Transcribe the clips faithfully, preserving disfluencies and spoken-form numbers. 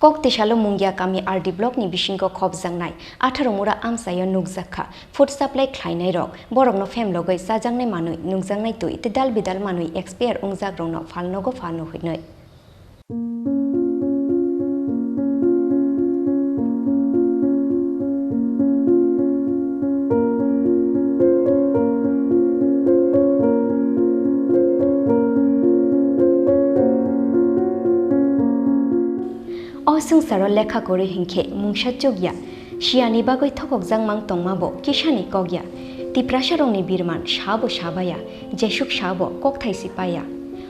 Koktisalo Mungia kami R D block ni bisingo khopjaknai atharo mura amchaio nukjak kha food supply khlainai rok, borokno phemlogwi chajaknai manwi, nungjaknai twi tei dal bidal manwi expire wngjak rokno phalnogo phalno hwnwi. O swngcharo lekha kwrwi hinkhe mungsa chukya, siyani bagwi thokokjak mang tongma bo kisani kok ya. Tiprasarokni birman sabo sabaya, jesuk sabo kokthai si paya.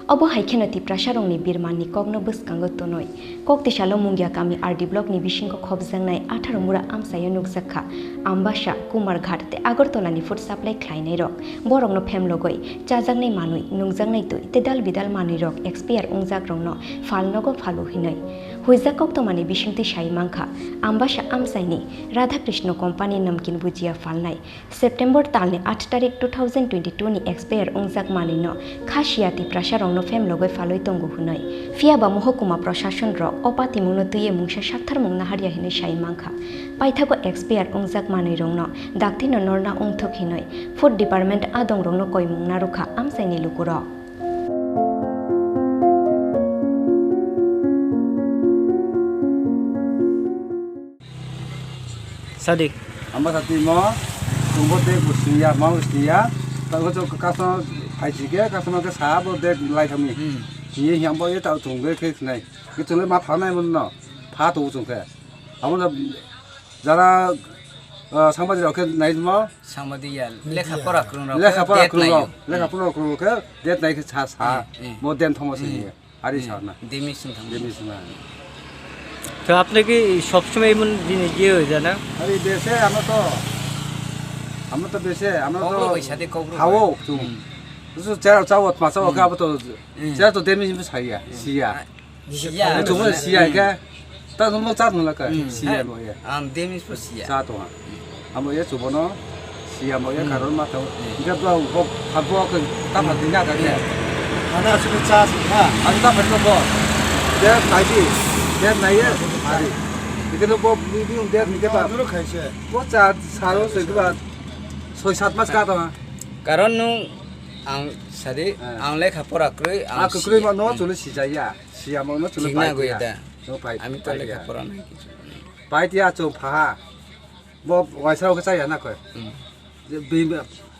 Obo hai kheno Tiprasarokni birmanni kokno bwskango tonwi, Koktisalo Mungia kami R D block ni bisingo khopjaknai atharo mura amchaio nukjak kha Ambasa, Kumarghat tei Agartala ni food supply khlainai rok. Borokno phemlogwi chajaknai manwi, nungjaknai twi tei dal bidal manwi rok expire wngjak rokno phalnogo phalu hinwi. Huijak koktwmani bisingtwi sai mankha, Ambasa amchaini Radhakrishna company namkin bhujia phalnai. September talni aat tarik two thousand twenty-two ni expire wngjak manwino kha siya Tiprasarokno phemlogwi phalwi tongo hwnwi. Phiyaba mohokuma prosasonrok o patimungno twiwi mungsa saktharmung naharya hwnwi sai mankha. Paithago expire wngjak manwirokno dakti no norna wngthok hwnwi food department adongrokno koimung narwkha amchaini lukurok. Sadi. Amba sati mo, tungbo te bo siya, ma bo siya. Ta ko to customer phai si ke, customer ke sa bo te lai thami. Hmm. Ye yang bo ye ta tung ke ke nai. Ke tung le ma pha nai mo no. Pha to tung ke. Amo na jara, ah, sangbaji rok ke nai mo. Sangbaji ya, lekha pora kwrwng rok. Lekha pora kwrwng rok. Lekha pora kwrwng rok ke, det nai ke sa sa. Hmm, hmm. Mo den thomo se ye. Ari sarna. Demi sing thang. Demi sing thang. তো আপনি কি সবসময় এমন জিনিস ইয়ে হয়ে যায় না? আরে বেশে আমরা তো, আমরা তো বেশে, আমরা তো kokro bai sade kokro hao bai. Chung. Hmm. Su chera chawo tma chawo ka to. Hmm. Chera to demi sing saya, siya. Siya. Chung siya ka. Ta no mo chat no la ka. Hmm. Siya mo ya. Ang demi spo siya. Cha to. Amo ye chubono siya mo ye karon ma tong. Hingke bro bo pha bo ke ta pha dina ka ke. Ana asuk cha sung ha. Ang ta pha to bo. De nai di. De nai ye. Mari. Hingke no bo bi bi de hingke ba. Duro khai se. Bo cha saro se ba. Soi sat mas ka to ha. Karon nung ang sadi ang lekha pora kroi ang. Aku kroi ma no chuli sijaya. Siya mo no chuli pai ya. No pai. Ami to lekha pora nai kichu. Pai tia chu pha ha. Bo waisa o ke chaya na koi. Hmm.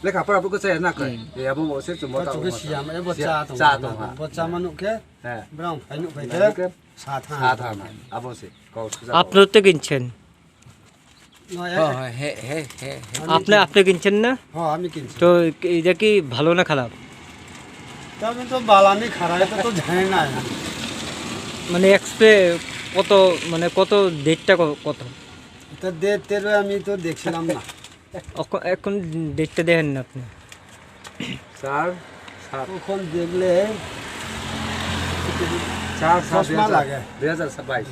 Lekha pora bo ke chaya na koi. Hmm. Ya bo mo se chu mo ta. Bo cha tong. Cha tong ha. Bo cha manu ke. He. Brang phai nuk phai ke. Sa tha. Sa tha na. Abo se. Kau suja. আপনি তো কিনছেন। না, এ- হ্যাঁ, হ্যাঁ, হ্যাঁ, হ্যাঁ, হ্যাঁ। আপনি, আপনি কিনছেন না? হ্যাঁ, আমি কিনছি। তো এটা কি ভালো না খারাপ? তা আমি তো বালানি খারাপ, এটা তো জানি না আমি। মানে এক্সপে কত, মানে কত ডেটটা ক-, কত? এটা ডেট টেট আমি তো দেখছিলাম না। অখ-, এখন ডেটটা দেখেন না আপনি। চার সাত। ওখান দেখলে চার সাত চশমা লাগে। দুই হাজার বাইশ।